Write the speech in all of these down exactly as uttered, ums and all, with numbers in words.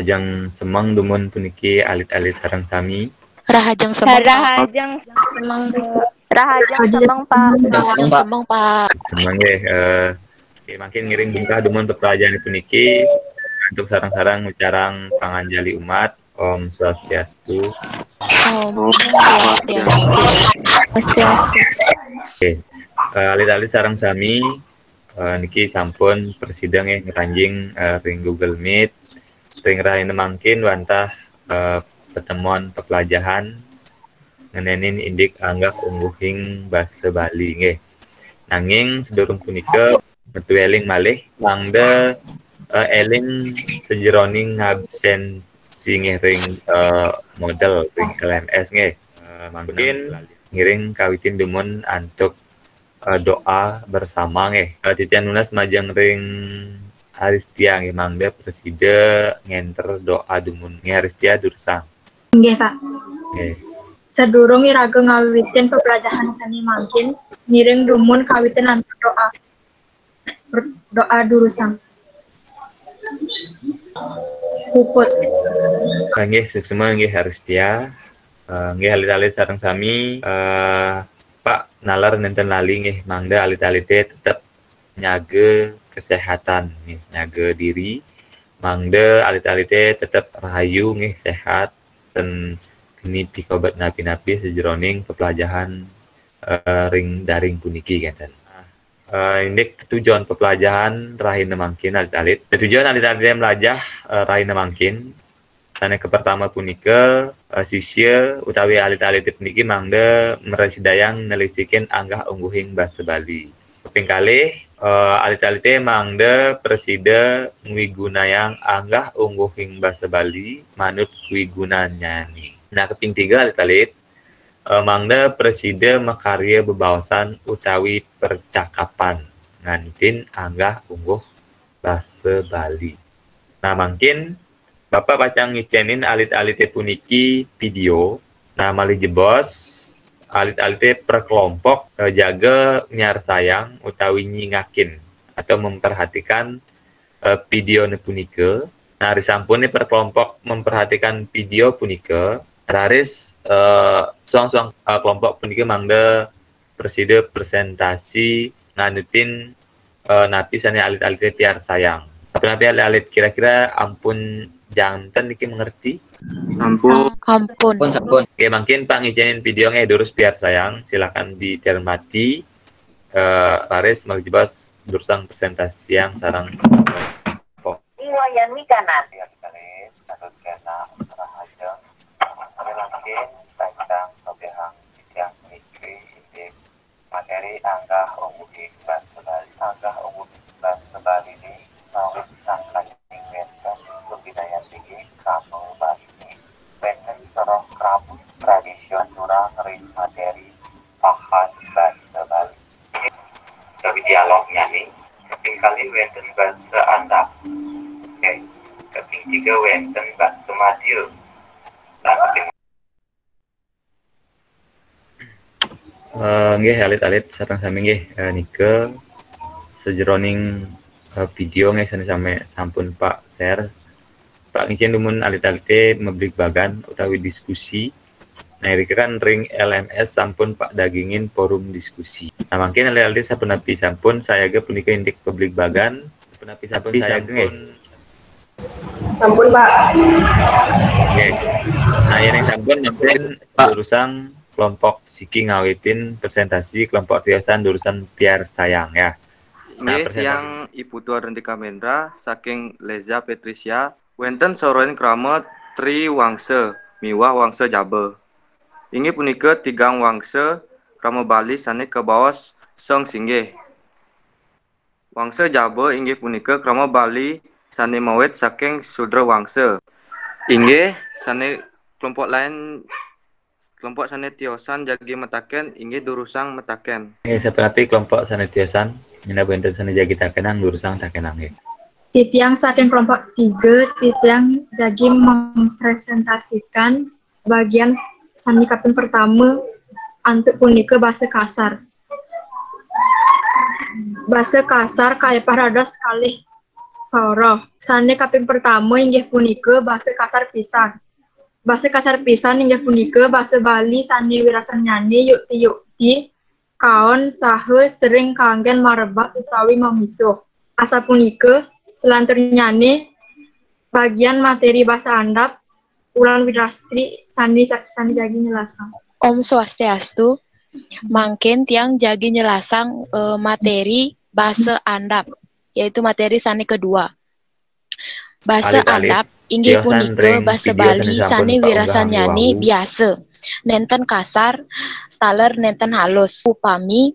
Rahajeng semeng dumun puniki alit-alit sareng sami. Rahajeng semeng, Pak. Rahajeng Semang Rahajeng semeng, Pak. Rahajeng semeng, Pak. Semeng nggih, eh, nggih, mangkin ngiring bungkah dumun peplajahan puniki antuk sareng-sareng micarang panganjali umat. Om Swastiastu. Om Swastiastu. Swastiastu. Eh, alit-alit sareng sami, eh, niki sampun prasida nggih ngranjing, eh, ring Google Meet. Ring rahina mangkin wantah, eh, pertemuan peplajahan ngenenin indik anggah ungguhing basa Bali nggih. Nanging sadurung punika, metu eling malih mangda, eh, eling sajeroning ngabsensi nggih ring, eh, model ring L M S nggih. Eh, mangkin ngiring kawitin dumun antuk, eh, doa bersama nggih. Eh, titiang nunas majeng ring Aristia nggih, mangda prasida ngenter doa dumun nggih. Aristia durusang. Inggih, Pak. Nggih. Sadurung iraga ngawitin peplajahan sane mangkin, ngiring dumun kawitin antuk doa. Doa durusang. Puput. Eh, nggih, suksma nggih Aristia. Eh, nggih, alit-alit sareng sami, eh, Pak, naler nenten lali nggih, mangda alit-alite tetep nyaga kesehatan nggih, nyaga diri. Mangda alit-alite tetep rahayu nggih, sehat, ten geni pikobet napi-napi sajeroning peplajahan, eh, ring daring puniki ngeten. Eh, indik tetujon peplajahan rahina mangkin alit-alit. Tetujon alit-alite mlajah, eh, rahina mangkin. Sane kapertama punika, eh, sisya utawi alit-alit puniki mangda mrasidayang nelisikin anggah ungguhing basa Bali. Kaping kalih, eh, alit-alite mangda prasida ngwigunayang anggah ungguhing basa Bali manut wigunanyane. Nah, kaping tiga alit-alit, eh, mangda prasida makarya bebaosan utawi percakapan ngantin anggah ungguh basa Bali. Nah, mangkin Bapak pacang ngicenin alit-alite puniki video. Nah, malih jebos, alit-alite per kelompok, eh, jaga miarsayang utawi nyingakin atau memperhatikan, eh, videone punika. Nah, risampune per kelompok memperhatikan video punika, raris, eh, suang-suang, eh, kelompok punika mangda prasida presentasi nganutin, eh, napi sane alit-alite piarsayang. Napi alit-alit kira-kira ampun janten niki mengerti? Sampun. Ampun. Sampun, sampun. Oke, mangkin Pak ngicenin video nggih durus piarsayang, silakan dicermati. Eh, raris malih jebos durusang presentasiang sareng Iwayan Mikanan. Materi anggah ungguhing basa Bali. Anggah ungguhing basa Bali ni ngawit sangkaning wenten budidaya tinggi krama Bali ni. Wenten soroh krama tradisional durang ring materi pahan basa Bali. Tapi dialognya ni, kaping kalih wenten basa andap. Eh, kaping tiga wenten basa Madya. Lan kaping Eh, nggih, alit-alit sareng sami nggih, eh, nika sajeroning, eh, video nggih sane sami sampun Pak share. Pak ngicen dumun alit-alite mabligbagan utawi diskusi. Nah, irika kan ring L M S sampun Pak dagingin forum diskusi. Nah, mangkin alit-alite sapunapi sampun sayaga punika indik pabligbagan, sapunapi sampun sayaga nggih. Sampun, Pak. Nggih. Nah, yen sampun mangkin durusang kelompok siki ngawitin presentasi, kelompok tiosan durusang piarsayang ya. Nah, Inggih, presentasi. Tiang I Putu Ardenti Kamendra saking Leza Patricia, wenten sorohin krama Tri Wangsa miwah Wangsa Jaba. Inggih punika tigang wangsa krama Bali sane kabaos Seng Singgih. Wangsa Jaba inggih punika krama Bali sane mawit saking Sudra Wangsa. Inggih, sane kelompok lain, kelompok sane tiosan jagi mataken, inggih durusang mataken. Nggih, sapunapi kelompok sane tiosan, minab wenten sane jagi takenang, durusang takenang nggih. Titiang saking kelompok tiga, titiang jagi mempresentasikan bagian sane kaping pertama antuk punika basa kasar. Basa kasar kaepah dados kalih soroh. Sane kaping pertama inggih punika basa kasar pisan. Basa kasar pisan inggih punika basa Bali sane wirasannyane yukti-yukti, kaon saha sering kanggen marebat utawi mamisuh. Asapunika, selanturnyane bagian materi basa andap, Ulan Widrastri sane, sane jagi nyelasang. Om Swastiastu, mangkin tiang jagi nyelasang, eh, materi basa andap, yaitu materi sane kedua. Basa Alif-alif, andap inggih tiosan punika ring basa video Bali sane sampun sane Pak Ulam wirasannyane miwau. Biasa. Nenten kasar, taler nenten halus. Upami,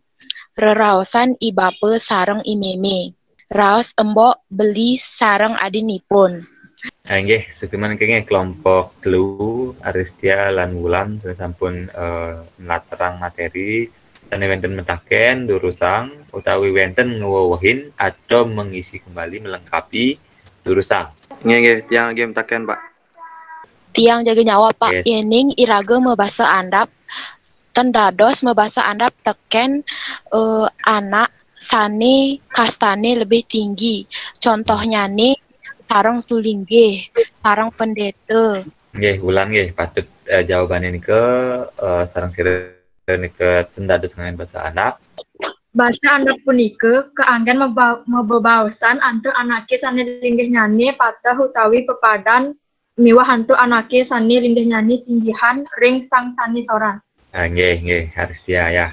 reraosan i bapa sareng i meme. Raos embok, beli, sareng adinipun. Ah, inggih, sukiman kengeh kelompok telu, Aristia lan Wulan sane sampun, eh, nlatarang materi. Sane wenten metaken, durusang, utawi wenten ngewewehin atau mengisi kembali, melengkapi, durusang. Nggih, nggih, tiang nggih metaken, Pak. Tiang jaga nyawa, Pak. Yes. Yening iraga mabasa andap, ten dados mabasa andap teken, eh, anak sane kastane lebih tinggi. Contohnyane sareng sulinggih, sareng pendeta. Nggih, Wulan nggih, patut, eh, jawabane nika, eh, sareng sira nika ten dados nganggen basa andap. Basa andap punika kaanggen maba-, mabebaosan antuk anake sane linggihnyane pateh utawi pepadan miwah antuk anake sane linggihnyane singgihan ring sang sane soran. Ah, nggih, nggih, Aristia ya.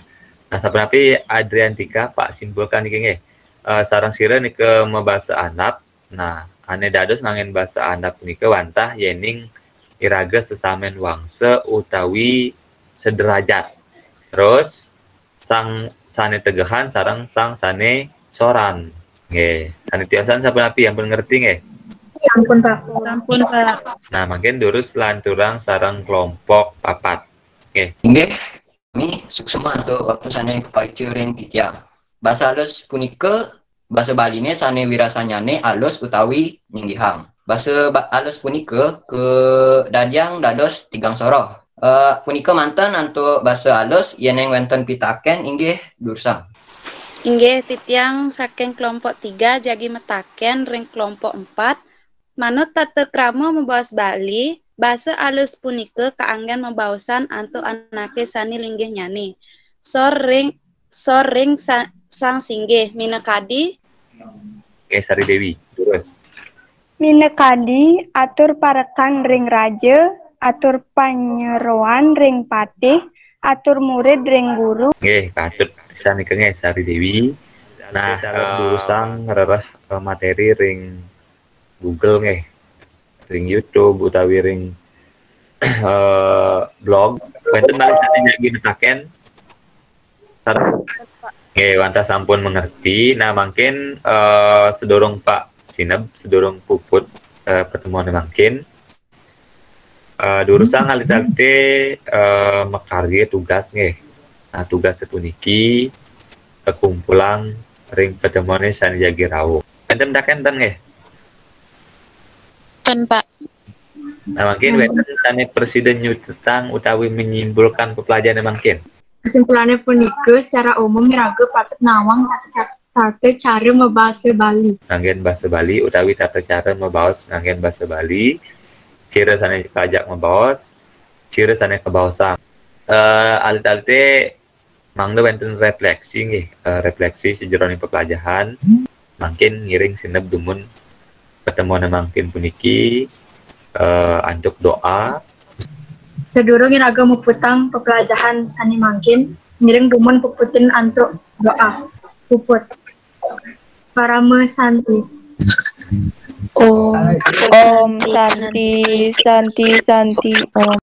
Nah, sapunapi Adriantika, Pak, simpulkan niki nggih. Eh, sareng sira nika mabasa andap. Nah, ane dados nganggen basa andap punika wantah yening iraga sesamen wangsa utawi sederajat. Terus, sang sane tegehan sareng sang sane soran. Nggih, sane tiosan sapunapi, ampun ngerti nggih? Sampun, Pak. Sampun, Pak. Nah, mangkin durus lanturang sareng kelompok papat. Nggih. Nggih, sami suksma antuk waktu sane kapaica ring titiang. Basa alus punika basa Baline sane wirasannyane alus utawi nyinggihang. Basa ba-, alus punika kadadiang dados tigang soroh. Eh, punika manten antuk basa alus, yening wenten pitaken inggih durusang. Inggih, titiang saking kelompok tiga jagi metaken ring kelompok empat. Manut tata krama mabaos Bali, basa alus punika kaanggen mabaosan antuk anake sane linggihnyane. Sor ring, sor ring sa-, sang singgih, minakadi. Oke, Sari Dewi, terus. Minakadi, atur parekan ring raja, atur panyeroan ring patih, atur murid ring guru. Nggih, patut pisan nika nggih, Sari Dewi. Nah, eh, durusang rereh, eh, materi ring Google nggih, ring YouTube utawi ring, eh, blog. Wenten malih sane jagi metaken. Nggih, wantah sampun mengerti. Nah, mangkin, eh, sedurung Pak sineb, sedurung puput, eh, pertemuan mangkin, eh, durusang alit-alite, eh, makarya tugas nggih. Nah, tugas sapuniki kakumpulang ring pertemuane sane jagi rauh. Enten tak enten nggih? Ten, Pak. Nah, mangkin wenten sane prasida nyutetang utawi menyimpulkan pepelajaran mangkin. Kesimpulane punika secara umum iraga patut nawang tata, tata cara mabasa Bali. Nganggen basa Bali utawi tata cara mabaos nganggen basa Bali. Sira sane pajak mabaos, sira sane kabaosang. Eh, alit-alite mangda wenten refleksi nggih, eh, refleksi sajeroning pepelajahan. Mangkin ngiring sineb dumun pertemuan mangkin puniki, eh, antuk doa. Sadurung iraga muputang pepelajahan sane mangkin, ngiring dumun puputin antuk doa. Puput. Parama Santi. Om, Om Santi, Santi, Santi, Om.